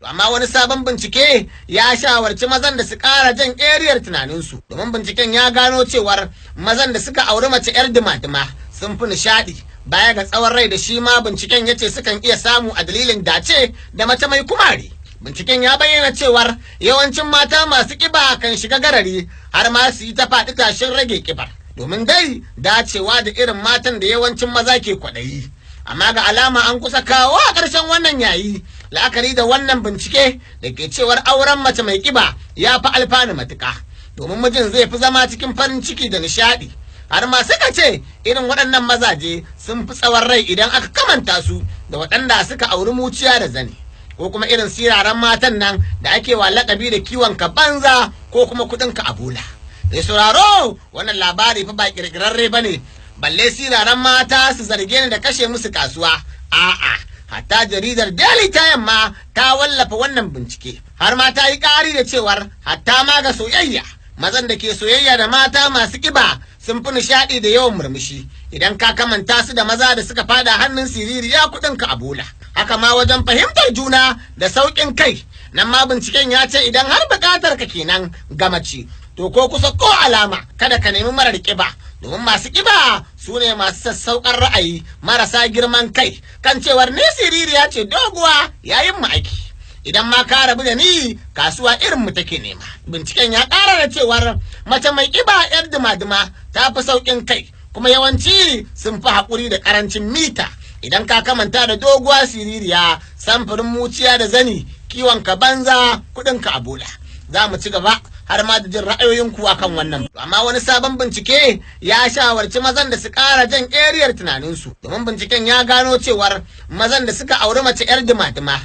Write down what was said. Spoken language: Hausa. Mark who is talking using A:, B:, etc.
A: Amma wani sabon bincike ya shawarci mazan da su ƙara jan eriyar tunaninsu, domin binciken ya gano cewar mazan da suka auri mace 'yar dima-dima sun fi nishaɗi, baya ga tsawon rai da shi ma binciken ya ce sukan iya samu a dalilin dace da mace mai kumari. Binciken ya bayyana cewar yawancin mata masu ƙiba kan shiga garari har ma su yi ta faɗi tashin rage ƙibar, domin dai dacewa da irin matan da yawancin maza ke kwaɗayi. Amma ga alama an kusa kawo a ƙarshen wannan yayi, la'akari da wannan bincike da ke cewar auren mace mai ƙiba ya fi alfanu matuƙa, domin mijin zai fi zama cikin farin ciki da nishaɗi. Har ma suka ce irin waɗannan mazaje sun fi tsawon rai idan aka kamanta su da waɗanda suka auri muciya da zane, ko kuma irin siraran matan nan da ake wa lakabi da kiwon ka banza ko kuma kuɗin ka a bola. Mai sauraro, wannan labari fa ba ƙirƙirarre ba ne, balle siraran mata su zarge ni da kashe musu kasuwa. A'a, hatta jaridar Daily Time ma ta wallafa wannan bincike, har ma ta yi ƙari da cewar hatta ma ga soyayya, mazan da ke soyayya da mata masu ƙiba sun fi nishaɗi da yawan murmushi idan ka kamanta su da maza da suka fada hannun siririya kuɗin ka a bola. Haka ma wajen fahimtar juna da sauƙin kai, nan ma binciken ya ce idan har buƙatar ka kenan ga mace, to ko kusa ko alama kada ka nemi marar ƙiba, domin masu ƙiba su ne masu sassauƙan ra'ayi, marasa girman kai, kan cewar ni siririya ce doguwa yayin mu aiki, idan ma ka rabu da ni, kasuwa irin mu take nema. Binciken ya ƙara da cewar mace mai ƙiba yar duma-duma ta fi sauƙin kai, kuma yawanci sun fi haƙuri da ƙarancin mita idan ka kamanta da doguwa siririya samfurin muciya da zani, kiwon ka banza, kuɗin ka a bola. Za mu ci gaba har ma da jin ra'ayoyinku akan wannan. Amma wani sabon bincike ya shawarci mazan da su ƙara jan eriyar tunaninsu, domin binciken ya gano cewar mazan da suka auri mace 'yar dima-dima